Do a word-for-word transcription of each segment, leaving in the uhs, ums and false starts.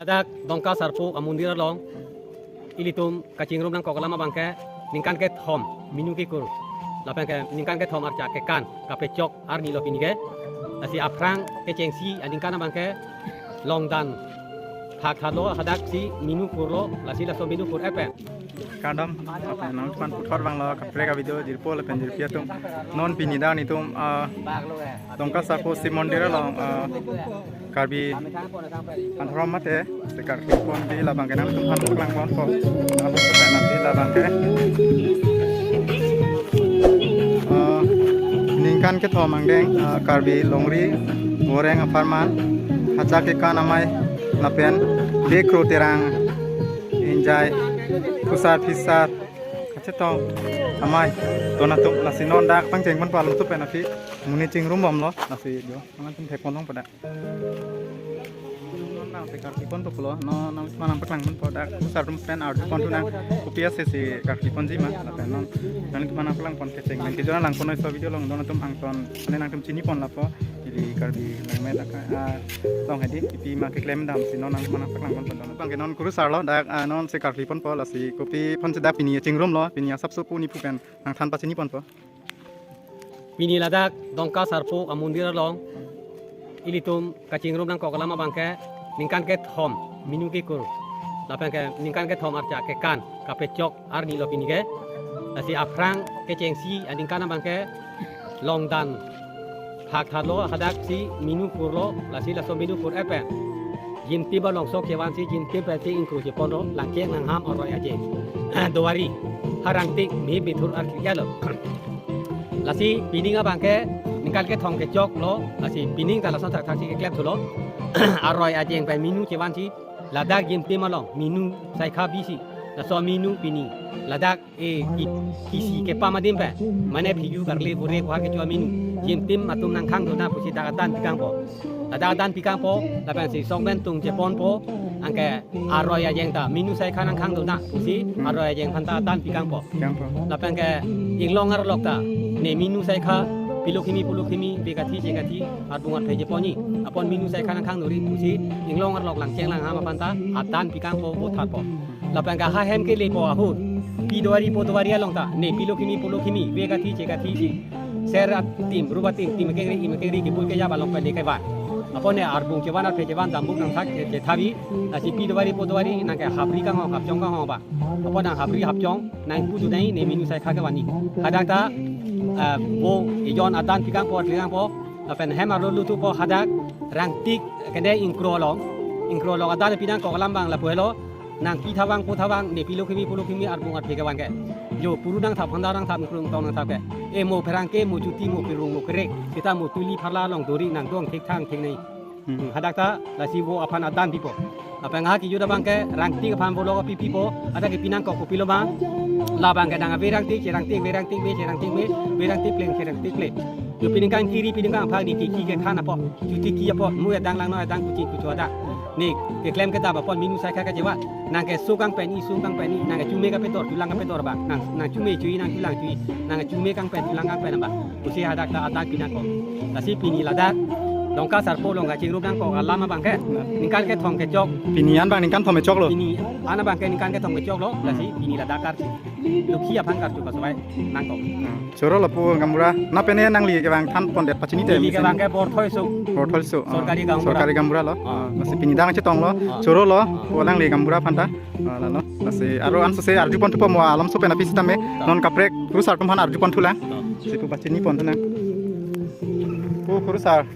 Ladak Dongka Sarpo amondir along ilitum kachingrum nangkok alam abangke ningkan kethom minu kekur, lapen ke ningkan kethom archa kekan kapechok arni lo pini ke. Lasi aphrang kechengsi aningkan abangke longdan thakthalo, hadaksi minu kurlo, lasi laso minu kur-et pen. Kardom, apa nangtum aphan puthot vanglo kaprek avideo jirpo lapen jirpi atum. Non pini dak nelitum, ah, Dongka Sarpo Shiv Mondir along, ah, Karbi Anthrom mate, si karkli ponji labangke nangtum aphan paklangponpo. Nangtum aphan paklangponji labangke. Ah, ningkan kethom angdeng, ah, Karbi longri, goreng apharman, hacha kekan amei, lapen bekro terang, ingjai, phusar phisar kachetong amei, don atum, lasi non dak pangchengponpo alam tu pen aphi, monit chingrum bomlo, lasi jo, nangtum thekpon longpo dak. Non nang si karkli ponpo pulo, non nangtum aphan nangpaklangponpo dak, phusar atum pen arjuponthu nang, kopi ase si karkli ponji ma, lapen non, nangtum aphan nangpaklangpon kecheng, nang kejor langpon noi so video along, don atum angton, ane nangtum chinipon lapo, ili Karbi langme dak, ah, long hedi, ipi ma keklem damsi non nangtum aphan nangpaklangponpo don. Abangke non kurusarlo, dak, ah, non si karkli ponpo, lasi kopi aphansi dak pini chingrumlo, pini asapso pu nephu pen nangthan pachiniponpo. Pini ladak Dongka Sarpo amondir along ilitum kachingrum nangkok alam abangke ningkan kethom minu kekur, lapen ke ningkan kethom archa kekan kapechok arni lo pini ke. Lasi aphrang kechengsi aningkan abangke longdan thakthalo, hadaksi minu kurlo, lasi laso minu kur-et pen jimtim alongso kevansi jimtim pensi ingkro cheponlo, langcheng langham aroi ajeng. Dowari, harangtik, mihip mithur arkliya lo. Lasi pining abangke ningkan kethom kechoklo, lasi pining ta lason thakthaksi keklemthulo. Aroi ajeng pen minu chevansi ladak jimtim along minu saikha bisi, laso minu pini ladak e ki, kisi kepam adim pen, mane phiju karle bure kohar kecho aminu, jimtim atum nangkhang dona pusi dak adan pikangpo. Ladak adan pikangpo, lapensi songben tung cheponpo, anke aroi ajeng ta minu saikha nangkhang dona pusi aroi ajeng aphanta adan pikangpo. Pikangpo. Lapen ke inglong arlok ta, ne minu saikha, pilo kimi pulo kimi, ve kathi che kathi, arbung arphe cheponji, apon minu saikha nangkhang dori pusi inglong arlok langcheng langham aphanta adan pikangpo, vothatpo. Lapen ke ha hem kelepo ahut, pi dowari po dowari along ta, ne pilo kimi pulo kimi, ve kathi che kathi si, ser atim, rup atim, tim kengri, im kengri, kebul kejap along pen le kevan. Apon ne arbung chevan, arphe chevan, dambuk nangthak che, chethavi, lasi pi dowari po dowari nangkehapri kanghong, hapchong kanghong ba. Apon nanghapri hapchong, nangpu dunai ne minu saikha kevanji. Hadak ta, eh, vo ejon adan pikangpo, pikangpo, lapen hem arlo luthupo hadak, rangtik kene ingkro along, ingkro along adan pinangkok alam abang lapu helo, nangpi thavang po thavang, ne pilo kimi pulo kimi, arbung arphe kevan ke. Jo puru nangthap, handa nangthap, ingkro ingtong nangthap ke. E mo pherangke, mo chuti, mo pirung, mo kerek, seta mo tuli pharla along dori nangdong thekthang thengnei. Hmm. Hmm, hadak ta lasi vo aphan adan pipo. Lapen ha kejut abangke rangtik aphan vo lo pipipo, hadak ke pinangkok kopilo ma. Labangke dang ave rangtik, che rangtik, ve rangtik, ve che rangtik, ve, ve rangtik pleng, che rangtik pleng. Jo piningkan kiri, piningkan aphak ne kiki kekhan apot, chuti ki apot, mu adang langno adang kuchi kucho adak. Ne keklem kedam apot minu saikha kachevan. Nangkeso kangpen-i, so kangpen-i, nangkechume kapedor, chulang kapedor ba. Nang, nangchume chui, nangchulang chui, nangkechume kangpen, chulang kangpen ba. Pusi hadak ta adan pinangkok. Lasi pini ladak Dongka Sarpo along kachingrum nangkok alam abangke ningkan kethom kechok. Pini an abang ningkan thom kechoklo. Pini an abangke ningkan kethom kechoklo. Lasi pini ladak kar lukhi aphan karju kasovai nangkok. Choro lapu gaonbura. Na pene nangli kevang thanpondet pachini te. Neli kevang ke Borthoi so. Borthoi so. Ah. Sorkari gaonbura. Sorkari gaonbura lo. Ah. Ah, lasi pini dak chetonglo. Ah. Choro lo. Ah. Pu alangli gaonbura aphanta. Ah, lalo. Lasi aro ansose arjuponthupo mo alam so pen aphi sitame. Ah. Non kaprek kurusar atum aphan arjuponthulang. Ah. Sipu pachiniponthu nang. Pu kurusar.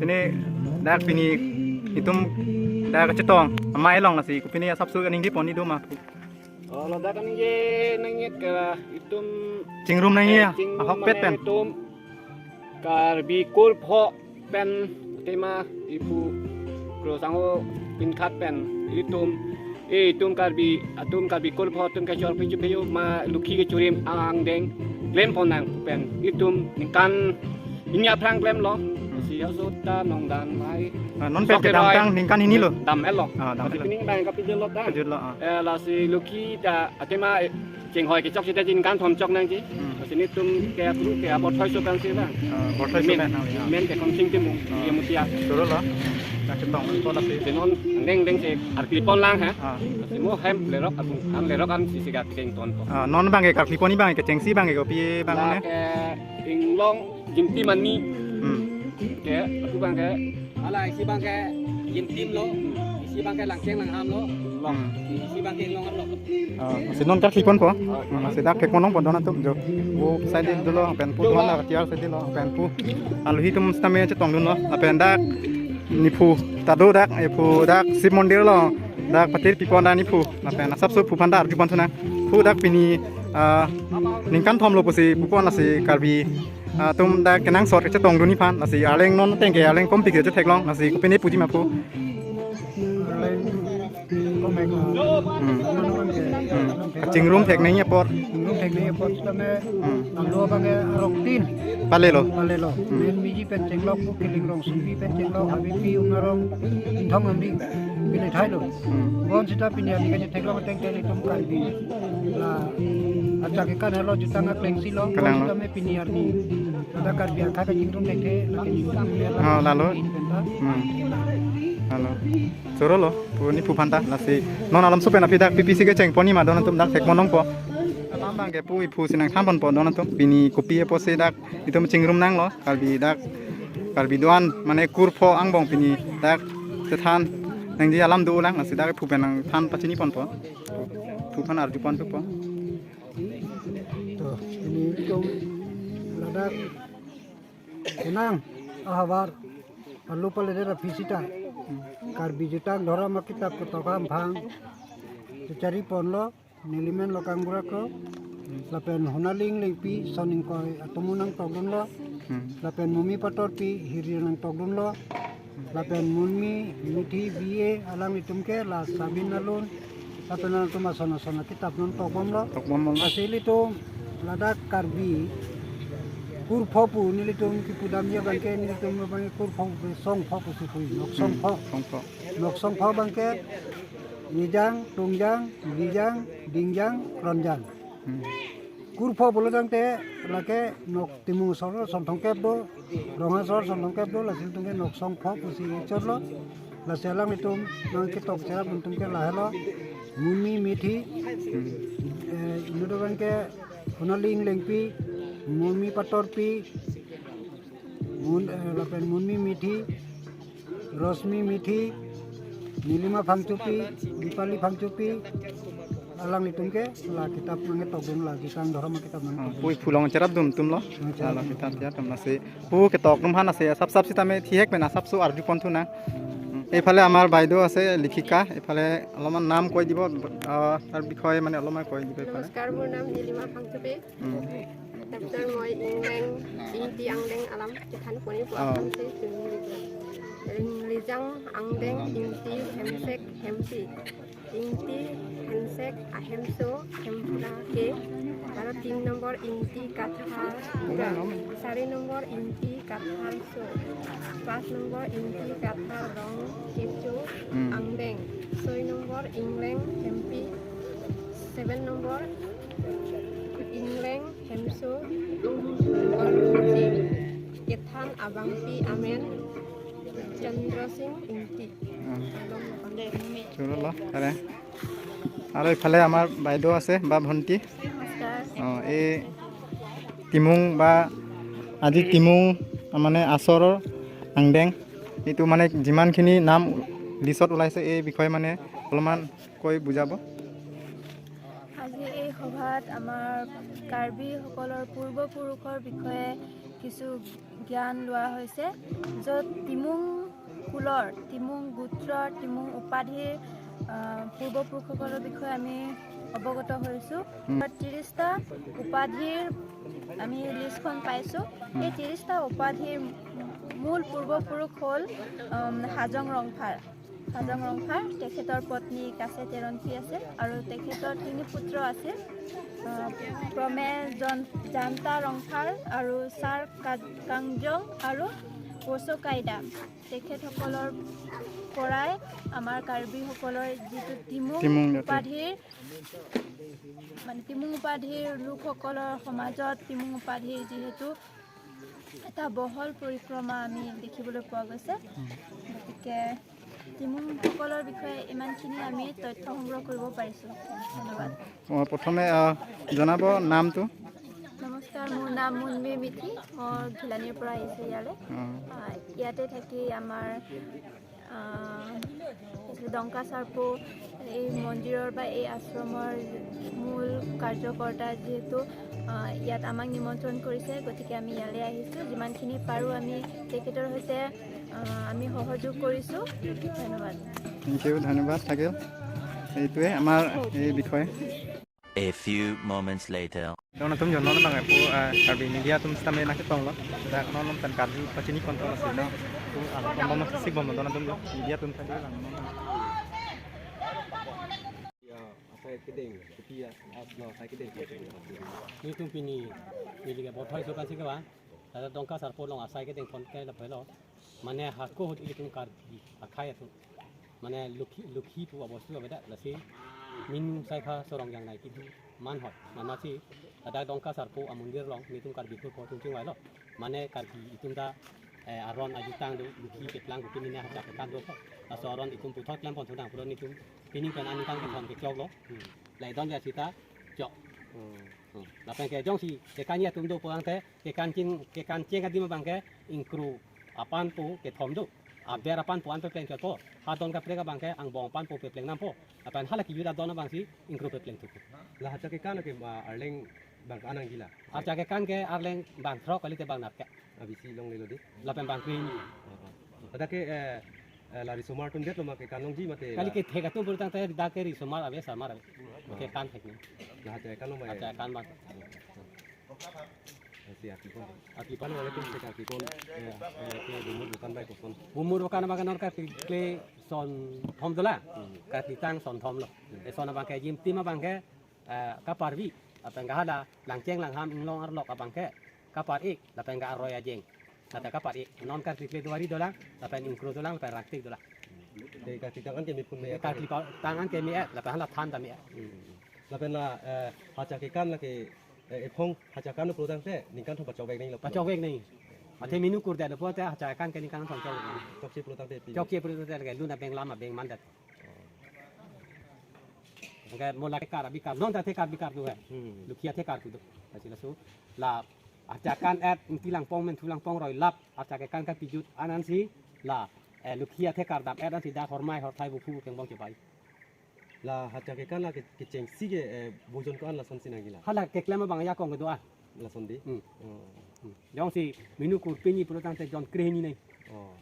Pini dak pini itum dak chetong amei along, lasi kopine asapso aning dipon itum ma. Oh, ladak nangji, nangji ke itum chingrum nangji, eh, ya? Chingrum ahokpet mane pen. Itum Karbi Kurpho pen tema ipu Kro Sangho pinkhat pen itum, eh, itum Karbi, atum Karbi Kurpho atum kachor pichu pichu ma lukhi kechorim angdeng klempon nang pen itum ningkan hini aphrang klemlo. Si aso ta nong dan mai. Ah, non pen sok kedamtang ningkan hini lo. Dam-etlo. Ah, dam-etlo. Lasi pining bang kapijirlo ta. Pijirlo, ah. Eh, lasi lukhi ta atema, eh, chinghoi kechok sita ningkan thomchok nangji. Hmm. Nelitum ke apru ke abothoi so kan si bang. Ah, bothoi so men, kan, ah, ya. Men ke Konsing Timung, Ah. Yamutia. Choro lo. Nangchetongpo lasi. Jenon deng deng si arklipon lang ha. Ah. Mo hem lerok apung, ham lerok am si sigat keng tonpo. Ah, non bang ke karklipon ni bang ke chengsi bang ke kopi bang La ne? Ke Inglong Jimti Mani. Hmm. Ke aku bang ke Ala isi bang ke Jimtim lo, isi bang ke Langcheng Langham lo, Hmm. Isi bang ke Inglong lo. Ah, si non karkliponpo. Hmm, si dak thekponlongpo don atum jo. Vo side dolo, pen pu don la tiar side lo, pen pu. Aluhi atum sitame chetongdunlo, lapen dak nephu ta do dak, nephu dak Shiv Mondir lo, dak patir pipon dak nephu, lapen asapso phu aphan ta arjupon thunang. Phu dak pini, ah, ningkan thom lo pusi pupon lasi Karbi, ah, atum dak kenangsot kechetongdun aphan, lasi arleng non ateng ke arleng kompik ke chetheklong, lasi kopine puji ma phu. Arleng komek. Hmm. Manu kan ke. Hmm. Chingrum thek nangji apor. Chingrum thek nangji apor sitame Hmm. Alo bang ke arong tin. Palelo. Palelo. Hmm. Men miji pen chenglok pu Kiling Rongsopi pen chenglok, Habipi Unarong Inthong Ambi pine thailo. Hmm. Bon sita pini arni ke chetheklong ateng ke nelitum Karbi. La, achak ke kan helo jutang akleng si lo. Kanang lo. Bon sitame pini arni. Ada Karbi akhai kachingrum thekthe, lake nelitum ne la. Oh, lalo. Penta. Hmm. Lalo. Choro lo, pu nephu aphan ta, lasi. Non alam supen aphi dak P P C kechengpon ni ma don atum dak thekponlongpo. Alam bang ke pu iphu si nangthanponpo don atum. Pini kopi apotsi dak itum chingrum nanglo, Karbi dak, Karbi do-an, mane kurpho angbong pini dak chethan nangji alam dolang, lasi dak phu pen nangthan pachiniponpo. Phu aphan arjupon thupo. To, pini itum ladak kenang ahavar arlo paledet aphi sita Karbi Jutang Dhorom Akitap ketok amphang chechariponlo, nelimen Lokang Bura Kro, lapen Honali Englengpi son ingkoi atomo nangtokdunlo, Hmm. lapen Mumi Patorpi hiri nangtokdunlo, lapen Munmi Mithi B A alanglitum ke la Sabin Alun, lapen alangtum ason ason akitap non tokbomlo. Tokbomlo. Lasi ilitum ladak Karbi kurpho pu nelitum kipudamji abang ke nelitum abang kurpho pu songpho pusi pu, nok Hmm. songpho. Songpho. Nok songpho abang ke Nijang, Tungjang, Bijang, Dingjang, Kronjang. Hmm. Kurpho pulo tangte lake nok Timung asor son thomkep do, Rong asor son thomkep do, lasi atum ke nok songpho pusi chotlo. Lasi alanglitum nangketok cherap atum ke lahelo. Munmi Mithi, Hmm. eh, inut abang ke Honali Englengpi, Munmi Patorpi, Mun, eh, lapen Munmi Mithi, Rosmi Mithi, Nilima Phangchopi, Dipali Phangchopi, alanglitum ke la kitap nangtokdun, la Jutang Dhorom Akitap nang. Hmm, pu iphu along cherapdun atumlo. Hmm, cherap. Ala kitap ya atum lasi. Pu ketok atum aphan lasi, sap sap sitame thihek pen asapso arjupon thunang. Hmm, এইফালে আমাৰ বাইদেউ আছে, লিখিকা, এইফালে অলপমান নাম কৈ দিব, আহ, তাৰ বিষয়ে মানে অলপমান কৈ দিব এইফালে। নমস্কাৰ, মোৰ নাম নীলিমা ফাংচুপী। Hmm. Tapsar moi Ingleng, Ingti Angdeng alam chethanpon-i pu Oh. aphan si tumi rijang. Ring Lijang Angdeng Ingti Hemsek Hemsi. Ingti Hemsek Ahemso Hempura ke. Aro tin nombor Ingti Kathar Pura. Sari nombor Ingti Kathar So. Pas nombor Ingti Kathar Rong Kecho Hmm. Angdeng. Soi nombor Ingleng Hempi. Seven nombor Ingleng Hemso Orji. Kethan abangpi amen Chandra Singh Ingti. Hmm. Along Pandey. Choro lo, are. আৰু এইফালে আমাৰ বাইদেউ আছে বা ভণ্টি। নমস্কাৰ। অ, এই টিমুং বা আজি টিমুং মানে আছৰৰ আংডেং, এইটো মানে যিমানখিনি নাম লিষ্টত ওলাইছে এই বিষয়ে মানে অলপমান কৈ বুজাব। আজি এই সভাত আমাৰ কাৰ্বিসকলৰ পূৰ্বপুৰুষৰ বিষয়ে কিছু জ্ঞান লোৱা হৈছে, য'ত টিমুং কুলৰ, টিমুং গোত্ৰৰ, টিমুং উপাধিৰ, আহ, পূৰ্বপুৰুষসকলৰ বিষয়ে আমি অৱগত হৈছোঁ। হুম। ত্ৰিশটা উপাধিৰ আমি লিষ্টখন পাইছোঁ। হুম। এই ত্ৰিশটা উপাধিৰ মূল পূৰ্বপুৰুষ হ'ল, উম, হাজং ৰংফাৰ। হাজং ৰংফাৰ, তেখেতৰ পত্নী কাছে তেৰণফি আছিল আৰু তেখেতৰ তিনি পুত্ৰ আছিল, আহ, প্ৰমে জন-, জান্তা ৰংফাৰ আৰু ছাৰ কা-, কাংজং আৰু পচো কাইদা, তেখেতসকলৰ পৰাই আমাৰ কাৰ্বিসকলৰ যিটো টিমুং টিমুং জাতি। উপাধিৰ, মানে টিমুং উপাধিৰ লোকসকলৰ সমাজত টিমুং উপাধিৰ যিহেতু এটা বহল পৰিক্ৰমা আমি দেখিবলৈ পোৱা গৈছে। গতিকে টিমুংসকলৰ বিষয়ে ইমানখিনি আমি তথ্য সংগ্ৰহ কৰিব পাৰিছোঁ। ধন্যবাদ। অ, প্ৰথমে, আহ, জনাব নামটো। নমস্কাৰ, মোৰ নাম মুনমি মিথি। মই ঘিলানিৰ পৰা আহিছোঁ ইয়ালৈ। অ। আহ, ইয়াতে থাকি আমাৰ, আহ, ডংকা চাৰ্পো এই মন্দিৰৰ বা এই আশ্ৰমৰ মূল কাৰ্যকৰ্তা যিহেতু, আহ, ইয়াত আমাক নিমন্ত্ৰণ কৰিছে, গতিকে আমি ইয়ালৈ আহিছোঁ। যিমানখিনি পাৰোঁ আমি তেখেতৰ সৈতে, আহ, আমি সহযোগ কৰিছোঁ। ধন্যবাদ। থেংক ইউ, ধন্যবাদ থাকিল। এইটোৱে আমাৰ এই বিষয়ে। A few moments later. Don atum jo, non abang pu, ah, Karbi media atum sitame nangketonglo. Dak non non pen Karbi pachini konto na sila. Tu, ah, bom bom sik bom don atum jo. Media atum tadi lang. Ya, asai kedeng, kopi ya, as lo, asai kedeng. Nelitum pini, neli ke bothoi so kan sik ba. Ladak Dongka Sarpo along asai kedeng phone ke la phelo. Mane hako hut ilitum Karbi akhai atum. Mane lukhi, lukhi pu abostu avedak lasi minu saikha sorong yang nai kidu man hot. Mane si ladak Dongka Sarpo amondir along nelitum Karbi kurpho atum chingvailo. Mane Karbi itum ta, eh, aron ajutang do, lukhi keplang kuki nine hachak kekan do. Laso aron itum puthot klem pon thunang pulo nelitum pining pen aningkan kethom kechoklo. Hmm. Lai don ya sita chok. Hmm. Hmm. Lapen ke jongsi kekan ya atum do pulang te, kekan ching, kekan cheng adim abang ke ingkru apan pu kethom do. Aber apan pu an pepleng chotpo. Ha don kaprek abang ke angbong apan pu pepleng nampo. Lapen hala kejut adon abang si ingkru pepleng thupo. La hachak kekan ke, ah, arleng bang anang gila. Hachak kekan ke arleng bang throk kali te bang nat ke. Abisi longlelo di. Lapen bang krim. Ah, ah. Ladak ke, eh, eh, la risomar atum det lo ma kekan longji mate. Kali la ke thek atum purtang te dak ke risomar ave, samar ave. Kekan thek ni. La hachak kekan lo ma. Hachak kekan bang. Asi arki kon. Arki kon. Pano wale tum se arki kon. Ya, ya, ke bumur bukan baik kon. Bumur bukan baik non ka kle son thom dola. Hmm. Ka titang son thom lo. Hmm. Eson abang ke jim tim abang ke, eh, kaparvi. Lapen ke hala langcheng langham inglong arlok abang ke kapar-ik. Lapen ke aroi ajeng. Lapen kapar-ik. Non ka kle duari dolang. Lapen ingkru dolang. Lapen raktik dolang. Te ka titang an ke mi pun me. Ka titang an ke mi, eh. Lapen hala than ta mi, eh. Hmm. Lapen la, eh, hachak kekan la ke, eh, ephong hachak kekan pulotangte ningkan thom pachok vek nanglo. Pachok vek nang. Athe minu kur det pulote hachak kekan ke ningkan thom chok vek nang. Chokche pulotangte pi. Chokche pulotangte ke lun abeng lam abeng mandet. Anke mo la ke Karbi kar, non ta the Karbi kar do he. Hmm. Lukhi athe kar kudo. Lasi laso la hachak kekan et ingti langpong men thu langpong roi lap hachak kekan kapijut an ansi la, eh, lukhi athe kar dam et ansi dak hormai horthai buphu kengbong chepai. La hachak kekan la ke, kechengsi ke, eh, bojon ko-an lason si nangji la. Hala keklem abang ya kong kedo-an. Lason di? Hmm. Oh. Hmm. Jongsi minu kur pini pulotangte jon krehini nai. Oh.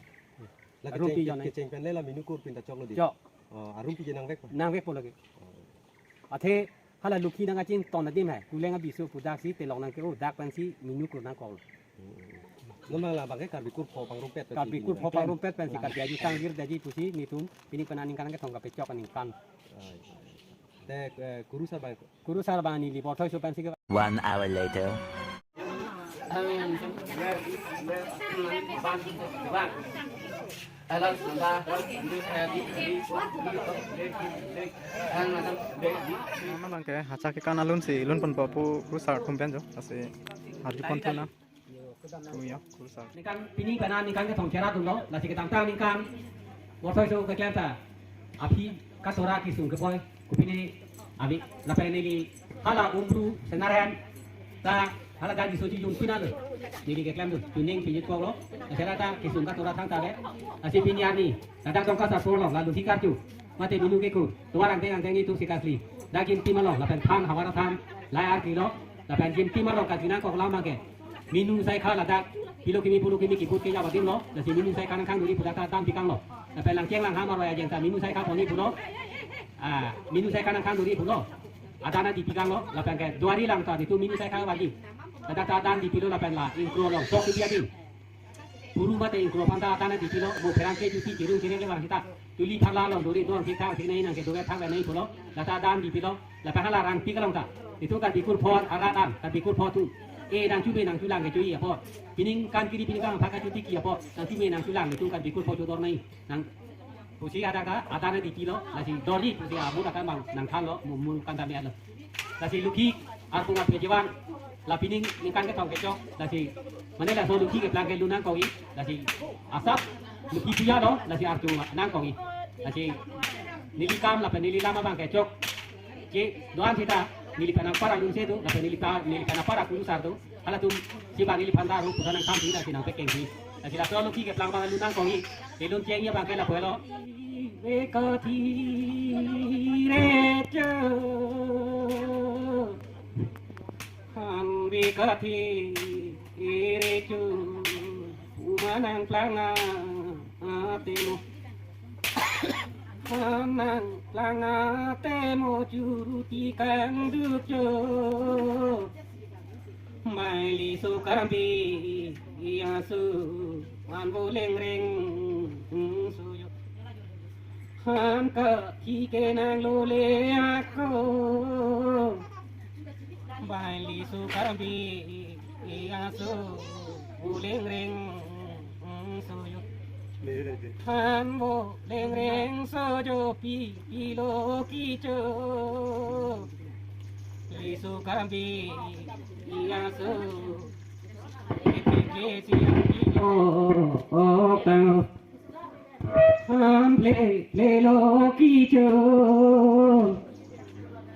La arum kecheng, pi jon nai. Kecheng pen le la minu kur pin ta choklo di. Chok. Oh, arum pi ke nangvek pa? Nangvekpo lagi. Oh. Athe hala lukhi nangkachington adim he. Kuleng abiso pudak si telong nang ke, oh, dak pensi minu kur nangkok. Non abang la abang ke Karbi kurpho pangrumpet pensi. Karbi kurpho pangrumpet pensi Karbi ajutang girdetji pusi nelitum pining pen aningkan kethom kapechok aningkan. Ai. Te, eh, kurusar abang. Kurusar abang neli bothoi so pensi ke. One hour later. Mama abang ke hachak kekan alun si lun ponpo pu kurusar atum pen jo. Lasi arju pon thu na. Pu ya, kurusar. Ningkan pini pen aningkan kethom chera dunlo, lasi ketang tang ningkan. Bothoi so keklem ta. Aphi katora kesung kepoi, kopine abi, lapen neli hala umru senaren ta hala dak iso chijun pinalo. Neli keklem dun, tuning pinit koklo. Lasi ta kesung katora thangta le. Lasi pini ani, ladak Dongka Sarpo along, la lukhi karju. Mate minu kekur, tovar angteng angteng itum si kasli. Dak jim tim along, lapen than havar athan, lai arki lo, lapen jim tim along kasli nangkok lam abang ke. Minu saikha ladak, pilo kimi pulu kimi kibut keja adim lo, lasi minu saikha nangkhang duri pudak ta dam pikang lo. Lapen langcheng langham aroi ajeng ta minu saikha poni pulo. Ah, minu saikha nangkhang duri pulo. Adana di pikang lo, lapen ke duari lang ta ditu minu saikha bagi. Ladak ta dan di pilo lapen la, ingkro along, sok di adi. Puru mate ingkro aphan ta adana di pilo, mo pherangke juti kirung kirung le bang sita. Tuli phala along duri don kita sini nang ke duri thang nai pulo. Lata dan di pilo, lapen hala rang pik along ta. Itum Karbi kurpho arat an, Karbi kurpho atum. Eh, nangchume nangchulang kecho-i apot. Pining kan kiri pining kan phak kachotiki apot. Nangchume nangchulang kecho kan bikul po chodor nai. Nang pusi ada ka, ada na dikilo, lasi dori pusi amu ada mang nangthanlo, mu, mu kan dami alo. Lasi lukhi arpung arpe jewan, la pining ningkan kethom kechok, lasi mane laso lukhi keplang kelun nangkok-i, lasi asap lukhi puya lo, lasi arju nangkok-i. Lasi neli kam lapen neli lam abang kechok. Ke doan sita neli pen apar alun se do, lapen neli pa, neli pen apar akun sar do. Halatum si bang neliphan ta ru puthot nangkam si lasi nangpekeng si. Lasi laso lukhi keplang abang lun nangkok-i. Kelun cheng-i abang ke lapu lo. Bikathi recho. Han bikathi recho. Uma nangplang atemo. Nangplang atemo churu ti kangduk cho. Bai liso Karbi aso, han vo lengreng so jo. Han kathi ke nanglole ako. Bai liso Karbi aso, vo lengreng so jo. Han vo lengreng so jo, pi, pilo kicho. Liso Karbi aso. Pi, pi, pi, si, pi. Oh, oh, kang. Han ple, plelo kicho.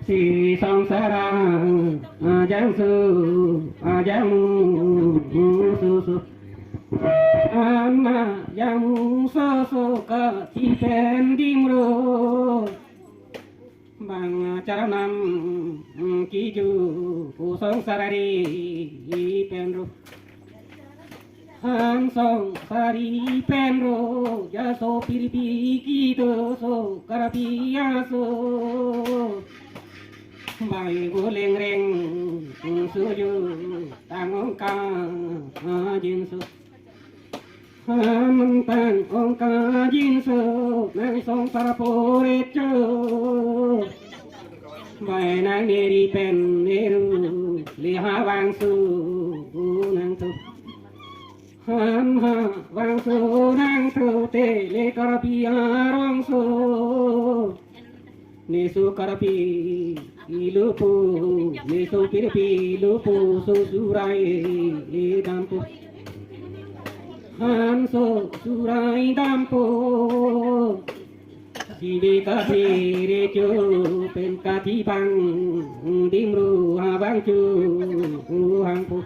Si songsar ajang su, ajang mu, su, su. Ama ajang mu so, so kathi pen dimro. Bang charanam kiju songsar ari pen ro. Han songsar ari pen ro, jaso pirpi kido so Karbi aso. Bai vo lengreng so jo, tang ongkang ajin so. Han tang ongkang ajin so, nang songsar poret cho. Bai nang neri pen neru, le havangso nangthu. Han havangso nangthu te le Karbi arongso. Neso Karbi lupo, neso pirpi lupo, so surai dampo. Han so surai dampo. Si bikathi recho pen kathi bang dimro abang chu hangpo.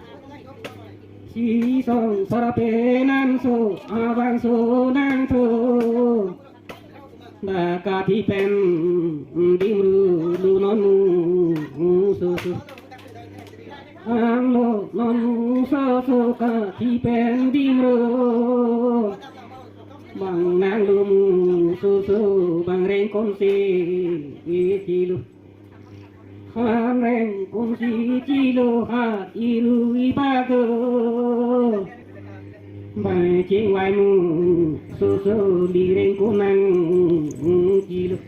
Si songsar pen an so abang so nangthu. Ba kathi pen dimru lu non mu so so. Ang lo non mu so so kathi pen dimru. Bang nanglu mu so so bang rengkon si kilu. Han rengkon si kilu ha ilu ibago. Bai chingvai mu so so li rengkon nang kilu.